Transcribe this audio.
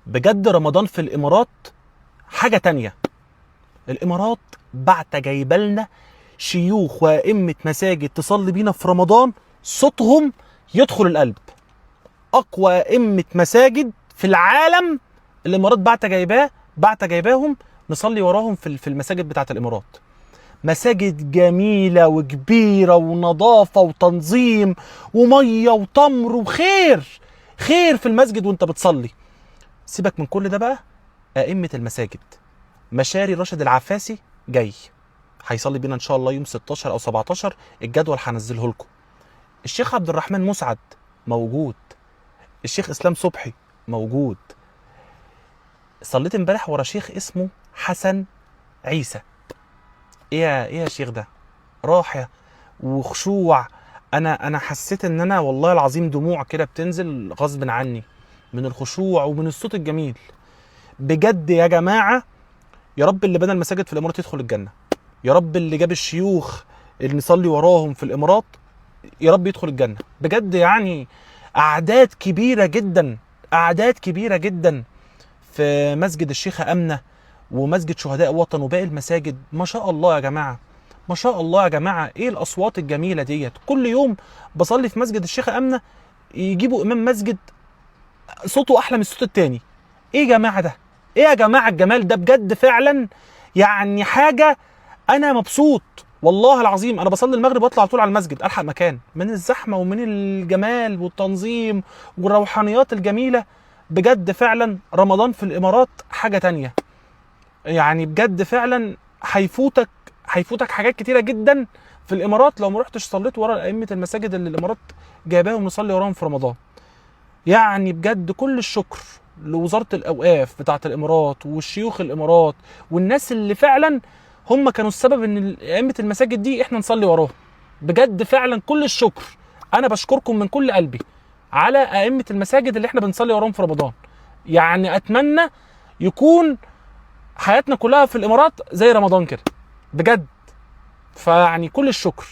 بجد رمضان في الامارات حاجة تانية. الامارات بعت جايبه لنا شيوخ وائمة مساجد تصلي بينا في رمضان، صوتهم يدخل القلب. اقوى ائمة مساجد في العالم الامارات بعت جايباه، بعت جايباهم نصلي وراهم في المساجد بتاعت الامارات. مساجد جميلة وكبيره ونظافه وتنظيم ومية وتمر وخير خير في المسجد وانت بتصلي. سيبك من كل ده بقى، ائمة المساجد مشاري راشد العفاسي جاي هيصلي بينا ان شاء الله يوم 16 او 17، الجدول هنزله لكم. الشيخ عبد الرحمن مسعد موجود، الشيخ اسلام صبحي موجود. صليت امبارح ورا شيخ اسمه حسن عيسى. ايه يا شيخ ده؟ راحة وخشوع. انا حسيت ان انا والله العظيم دموع كده بتنزل غصب عني من الخشوع ومن الصوت الجميل. بجد يا جماعة، يا رب اللي بنى المساجد في الامارات يدخل الجنة، يا رب اللي جاب الشيوخ اللي نصلي وراهم في الامارات يا رب يدخل الجنة. بجد يعني اعداد كبيرة جدا، اعداد كبيرة جدا في مسجد الشيخه امنه ومسجد شهداء وطن وباقي المساجد. ما شاء الله يا جماعة، ما شاء الله يا جماعة، ايه الاصوات الجميلة ديت. كل يوم بصلي في مسجد الشيخه امنه يجيبوا امام مسجد صوته احلى من الصوت التاني. ايه يا جماعة ده؟ ايه يا جماعة الجمال ده؟ بجد فعلا يعني حاجة، انا مبسوط والله العظيم. انا بصلي المغرب واطلع على طول على المسجد الحق مكان من الزحمة ومن الجمال والتنظيم والروحانيات الجميلة. بجد فعلا رمضان في الامارات حاجة تانية. يعني بجد فعلا هيفوتك حاجات كتيرة جدا في الامارات لو ما رحتش صليت ورا ائمة المساجد اللي الامارات جايباهم نصلي وراهم في رمضان. يعني بجد كل الشكر لوزارة الاوقاف بتاعه الامارات والشيوخ الامارات والناس اللي فعلا هم كانوا السبب ان ائمة المساجد دي احنا نصلي وراهم. بجد فعلا كل الشكر، انا بشكركم من كل قلبي على ائمة المساجد اللي احنا بنصلي وراهم في رمضان. يعني اتمنى يكون حياتنا كلها في الامارات زي رمضان كده بجد. فيعني كل الشكر.